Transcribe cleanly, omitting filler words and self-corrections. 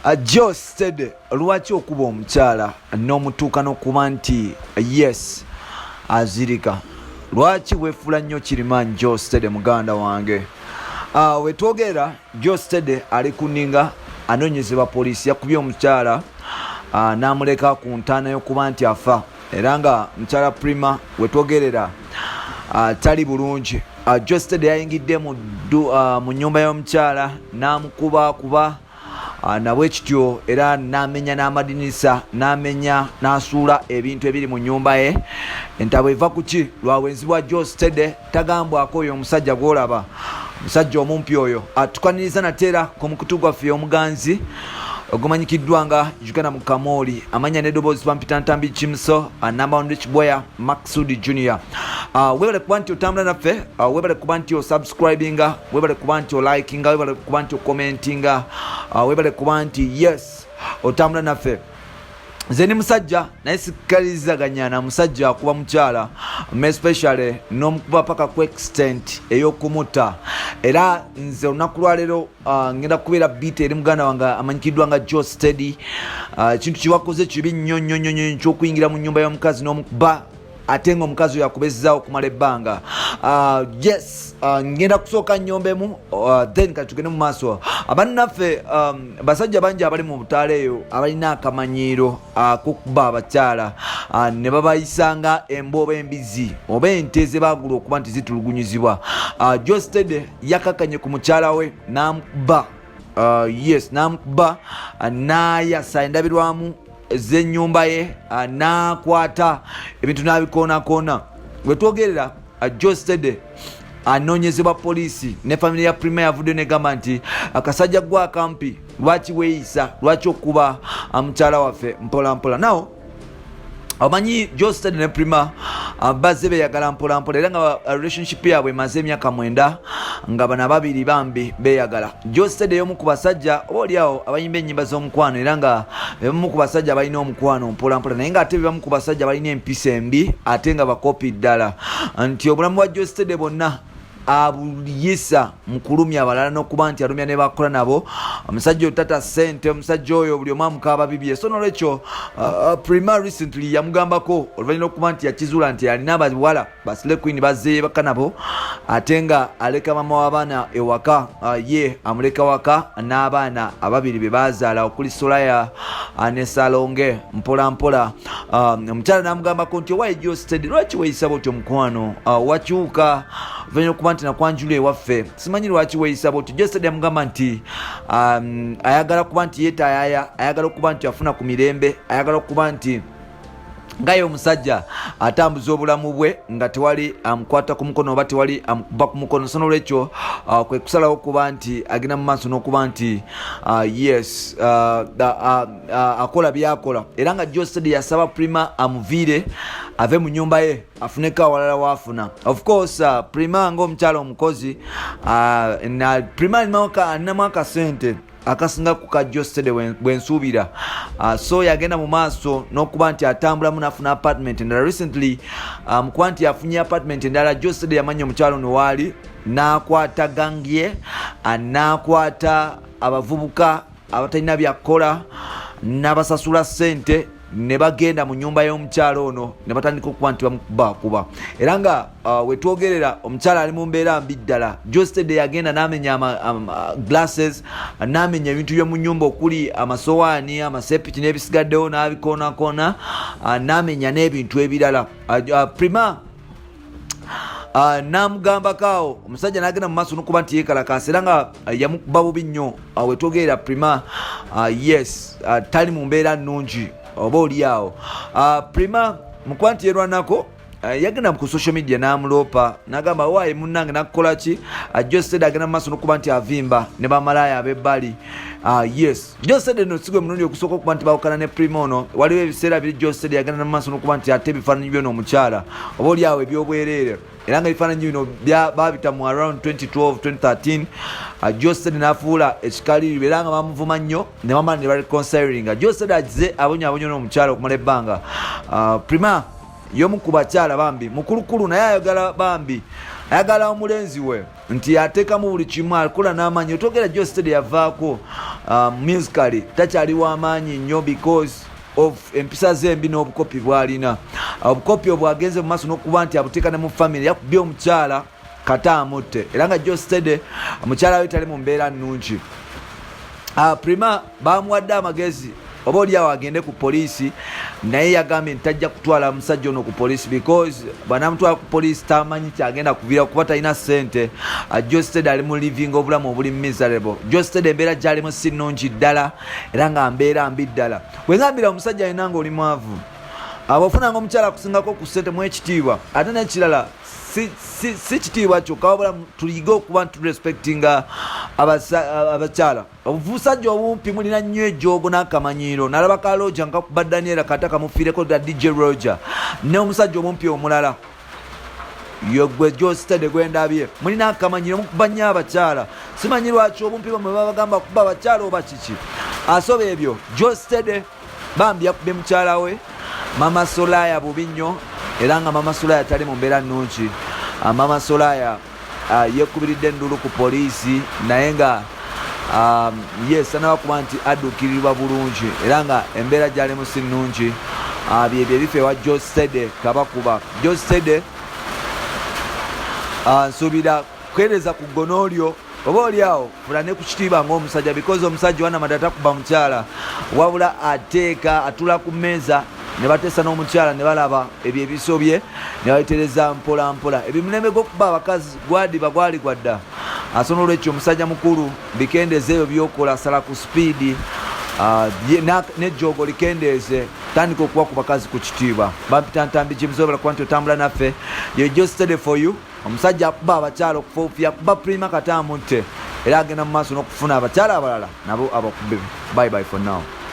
Geosteady, lwaki okuba omukyala n'omutuuka n'okuba nti yes azirika? Lwaki wefuula nnyo kirimaanyi, Geosteady muganda wange? Wetwogera Geosteady ali ku nninga, anoonyezebwa poliisi. Yakubye omukyala n'amuleka ku ntaana y'okuba nti afa, era nga mukyala Prima wetwogerera tali bulungi. Geosteady yayingidde mu nnyumba y'omukyala n'amukuba kuba nabwe kityo, era n'amenya n'amadinisa, n'amenya n'asuula ebintu ebiri mu nnyumba ye. Entabo eva ku ki? Lwa bwenzi bwa Geosteady. Tagambwako oyo omusajja gw'olaba, omusajja omumpi oyo. Atukaniriza nateera ku mukutu gwaffe omuganzi ogumanyikiddwa nga Uganda mu Kamooli. Amanya n'eddoboozi bampita Ntambi Kimso, number one rich boya Maksudi Junior. Webale kuba nti otambula naffe, webale kuba nti osubscribinga, webale kuba nti olikinga, webale kuba nti okommentinga, webale kuba nti yes otambula naffe. Nze ndi musajja, naye sikkarizaganya na musajja akuba mukyala, especially n'omukuba paka ku extent ey'okumutta. Era nze olunaku lwaleero ngenda kubeera beat eri muganda wange amanyikiddwa nga Geosteady. Ekintu kiwakoze kibi nnyo nnyo nnyo nnyo, kyokuyingira mu nnyumba y'omukazi n'omukuba, ate nga omukazi oyo akubezezaawo okumala ebbanga. Yes, ngenda kusooka nyombemu, then kati tugende mu maaso. Abannaffe basajja bangi abali mu butaala eyo abalina akamanyiiro akokuba abakyala, ne babayisanga embwa oba embizi oba ente ze baagula okuba nti zitulugunyizibwa. Geosteady yakakanye ku mukyala we n'amukuba, yes, n'amukuba, n'ayasa endabirwamu z'ennyumba ye, n'akwata ebintu n'abikoonakona. Wetwogerera, Geosteady anoonyezebwa poliisi, ne famire ya Prima yavuddeyo negamba nti akasajja gwe akampi, lwaki weeyisa, lwaki okuba mukyala waffe mpolampola? Nawo omanyi Geosteady ne Prima bazze beyagala mpolampola, era nga relationship yaabwe emaze emyaka 9 nga bano ababiri bambi beyagala. Geosteady y'omu ku basajja oba oliawo abayimba ennyimba z'omukwano, era nga bebamu ku basajja balina omukwano mpolampola, naye nga ate bebamu ku basajja balina empisa embi, ate nga bakopi ddala, nti obulamu bwa Geosteady bwonna abuyisa mu kulumya abalala n'okuba nti alumya ne bakola nabo. Omusajja oyo tata ssente, omusajja oyo buli omu amukaaba bibye. So nolwekyo Prima recently yamugambako oluvannyuma lwokuba nti yakizuula nti alina abawala ba slay queen bazzeeyebaka nabo, ate nga aleka mama w'abaana ewaka, ye amuleka waka n'abaana ababiri be bazaala okuli Solaya ne Salonge. Mpola mpola omukyala n'amugambako nti, "Owaye Geosteady, lwaki weeyisa bwotyo omukwano? Wakyuka oluvannyuma okuba nti nakwanjula ewaffe, simanyi lwaki weeyisa bwotyo." Geosteady yamugamba nti ayagala kuba nti yeetayaya, ayagala okuba nti afuna ku mirembe, ayagala okuba nti nga ye omusajja atambuza obulamu bwe nga tewali amukwata ku mukono oba tewali amukuba ku mukono. So nolwekyo kwe kusalawo okuba nti agenda mu maaso n'okuba nti yes, akola byakola. Era nga Geosteady yasaba Prima amuviire, ave mu nyumba ye, afuneko awalala waafuna. Of course Prima ngaomukyala omukozi, Prima alinamu akasente akasinga ku ka Geosteady bwensuubira. So yagenda mu maaso n'okuba nti atambulamu n'afuna apartment endala. Recently, mukuba nti yafunye apartment endala, Geosteady yamanya omukyalo ono waali, n'akwata gang ye, n'akwata abavubuka abatalina byakukola, n'abasasula ssente, ne bagenda mu nyumba y'omukyalo ono ne batandika okuba nti bamukubakuba. Era nga wetwogerera omukyala ali mu mbeera mbi ddala. Geosteady yagenda n'amenya glasses, n'amenya ebintu by'omu nyumba okuli amasowaani, amasepiki n'ebisigaddewo, n'abikoonakona, n'amenya n'ebintu ebirala. Prima namugambako awo, omusajja n'agenda mu maaso n'okuba nti yeekalakaasa, era nga yamukuba bubi nnyo. Wetwogerera Prima, yes, tali mu mbeera nnungi oba oli awo. Prima mukuba nti yerwanako, yagenda ku social media n'amuloopa n'agamba, "Waayi munnange, nakukola ki?" Geosteady agenda mu maaso n'okuba nti avimba ne bamalaaya ab'ebbali. Yes, Geosteady no sigwe mulundi okusooka okuba nti bawukana ne Prima ono. Waliwo ebiseera biri Geosteady yagenda mu maaso n'okuba nti ate ebifaananyi byona omukyala oba oli awo ebyobwereere, era nga ebifaananyi bino babita mu around 2012 2013. Geosteady n'afuula ekikaliriro, era nga bamuvuma nnyo, ne bamala ne bareconcilinga. Geosteady azze abonyaabonya n'omukyala okumala ebbanga. Prima y'omu ku bakyala bambi mukulukulu, naye ayagala bambi. Ayagala omulenzi we nti ateekamu buli kimu, akola n'amaanyi. Otwogera Geosteady yavaako musically, takyali w'amaanyi nnyo because of empisa ze embi n'obukopi bw'alina. Obukopi obwo agenze mu maaso n'okuba nti abuteeka ne mu famire. Yakubye omukyala kata amutte, era nga Geosteady mukyala we tali mu mbeera nnungi. Prima bamuwadde amagezi oba oliawo agende ku poliisi, naye yagambye nti tajja kutwala musajja ono ku poliisi because bwanamutwala ku poliisi tamanyi kyagenda kuviira kuba talina ssente. Geosteady ali mu living obulamu obuli miserable. Geosteady embeera gyalimu si nnungi ddala, era nga mbeera mbi ddala. Wengambira omusajja alina nga oli mwavu, abo ofunanga omukyala akusingako ku ssente mu ekitiibwa. Ate n'ekirala si kitiibwa kyokka, wabula tuyige okuba nti respectinga abakyala. Obusajja obumpi mulina nnyo ejoogo n'akamanyiiro. Nalaba ka Roger nkakuba Daniela kata kamufiireko da DJ Roger n'omusajja omumpi omulala yogwe Geosteady gwendabye. Mulina akamanyiro, mukuba nnyo abakyala. Simanyi lwaki obumpi bwamwe babagamba kuba abakyala oba kiki. Asoba ebyo. Geosteady bambi yakubye mukyala we Mama Solaya bubi nnyo, era nga Mama Solaya tali mu mbeera nnungi. Mama Solaya yekubiridde endulu ku poliisi, naye nga yes, tanaba kuba nti adduukirirwa bulungi, era nga embeera gyalimu si nnungi. Byebyo ebifa ewa Geosteady kabakuba. Geosteady, nsuubira kukeereza ku ggonoolyo oba oli awo funa ne ku kitiibwa ng'omusajja, because omusajja wanamata takuba mukyala, wabula ateeka atula ku mmeeza ne bateesa n'omukyala ne balaba ebyo ebisobye ne babitereza mpola mpola. Ebyo mulembe gw'okuba abakazi gwadiba gwali gwadda. Ate n'olwekyo omusajja mukulu, bikendeeza ebyo byokola, sala ku sipiidi nejjoogo likendeeze, tandika okuwa ku bakazi ku kitiibwa. Bampita Ntambi James, webala kuba nti otambula naffe. Ye Geosteady for you. Omusajja akuba abakyala okufa, yakuba Prima kata amutte, era agenda mu maaso n'okufuna abakyala abalala nabo abakube. Bye bye for now.